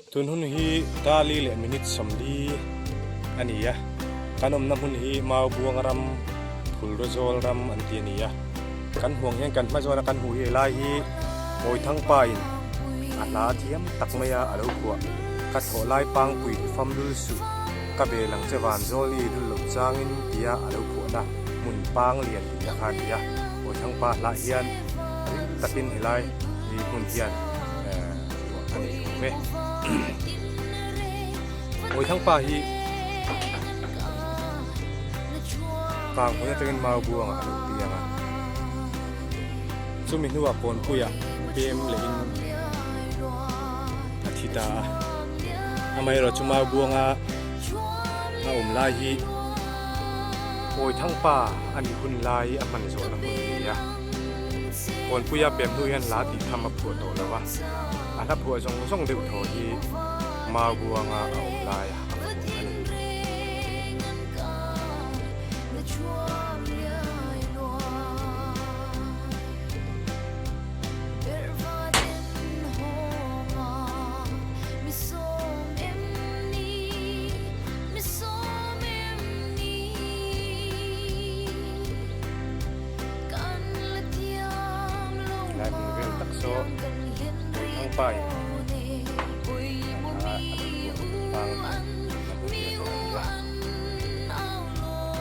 Tun hun hi Dali leh minute 40 a ni a, kan awmna hmun hi Maubuang ram, Phulrazawl ram an ti a ni a. Kan huang hian kan hma zawna kan hmuh hi helai hi Mawithangpa in a hla thiam tak mai a a lo phuah. Ka thawh lai pangpui fam lul suh, ka bel ang che van zawl i lul loh changin tia a lo phuahna hmun pang lian tihna kha a ni a. Mawithangpa hlah hian ring takin helai hmun hian a nei awm e. Mawithangpa hi kang hmun atangin mau buangah a lo piang a. Chumi hnuah Kawnpuiah pem lehin a thi ta a. Amaherawh chu mau buanga a awm lai hi Mawithangpa a nih hun lai a hman zawhna hmun a ni a. Kawnpuia pem hnu hian hla tih tham a phuah tawh lo a, a hla phuah zawng zawng deuh thaw hi mau buanga a awm lai a phuah a ni. Lai hmun vel tak saw Mawithangpa in a lo phuah pang.